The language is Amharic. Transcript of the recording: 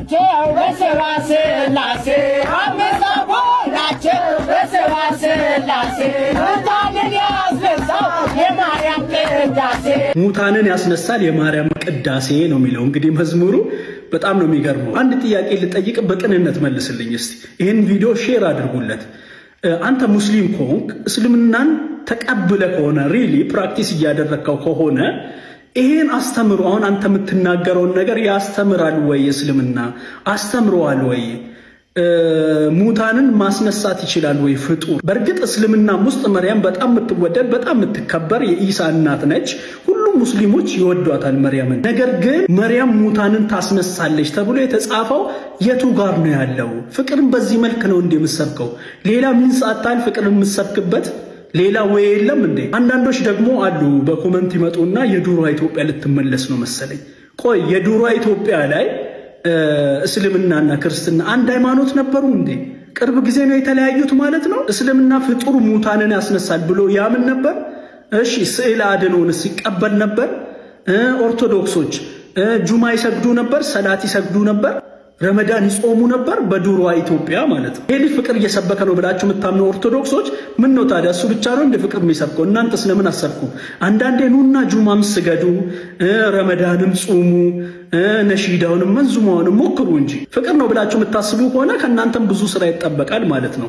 ናቸው በስብሐት ሥላሴ፣ አምስት ናቸው በስብሐት ሥላሴ፣ ሙታንን ያስነሳል የማርያም ቅዳሴ። ሙታንን ያስነሳል የማርያም ቅዳሴ ነው የሚለው እንግዲህ መዝሙሩ። በጣም ነው የሚገርመው። አንድ ጥያቄ ልጠይቅ፣ በቅንነት መልስልኝ እስቲ። ይህን ቪዲዮ share አድርጉለት። አንተ ሙስሊም ከሆንክ፣ እስልምናን ተቀብለህ ከሆነ፣ really practice እያደረግከው ከሆነ፣ ይሄን አስተምሮ፣ አሁን አንተ የምትናገረውን ነገር ያስተምራል ወይ? እስልምና አስተምረዋል ወይ? ሙታንን ማስነሳት ይችላል ወይ ፍጡር? በእርግጥ እስልምናም ውስጥ መርያም በጣም የምትወደድ፣ በጣም የምትከበር የኢሳ እናት ነች። ሁሉም ሙስሊሞች ይወዷታል መርያምን። ነገር ግን መርያም ሙታንን ታስነሳለች ተብሎ የተጻፈው የቱ ጋር ነው ያለው? ፍቅርን በዚህ መልክ ነው እንዴ የምትሰብከው? ሌላ means አጥተሃል ፍቅርን የምትሰብክበት ሌላ way የለም እንዴ? አንዳንዶች ደግሞ አሉ፣ በ comment ይመጡና የድሮ ኢትዮጵያ ልትመለስ ነው መሰለኝ። ቆይ፣ የድሮ ኢትዮጵያ ላይ እስልምናና ክርስትና አንድ ሃይማኖት ነበሩ እንዴ? ቅርብ ጊዜ ነው የተለያዩት ማለት ነው። እስልምና ፍጡር ሙታንን ያስነሳል ብሎ ያምን ነበር? እሺ፣ ስዕለ አድኅኖንስ ይቀበል ነበር? ኦርቶዶክሶች ጁማ ይሰግዱ ነበር፣ ሰላት ይሰግዱ ነበር፣ ረመዳን ይጾሙ ነበር፣ በድሮዋ ኢትዮጵያ ማለት ነው። ይሄ ልጅ ፍቅር እየሰበከ ነው ብላችሁ የምታምኑ ኦርቶዶክሶች፣ ምን ነው ታዲያ እሱ ብቻ ነው እንዴ ፍቅር የሚሰብከው? እናንተስ ለምን አትሰብኩም? አንዳንዴ ኑና ጁማም ስገዱ፣ ረመዳንም ጹሙ፣ ነሺዳውንም መንዙማውንም ሞክሩ እንጂ። ፍቅር ነው ብላችሁ የምታስቡ ከሆነ ከእናንተም ብዙ ስራ ይጠበቃል ማለት ነው።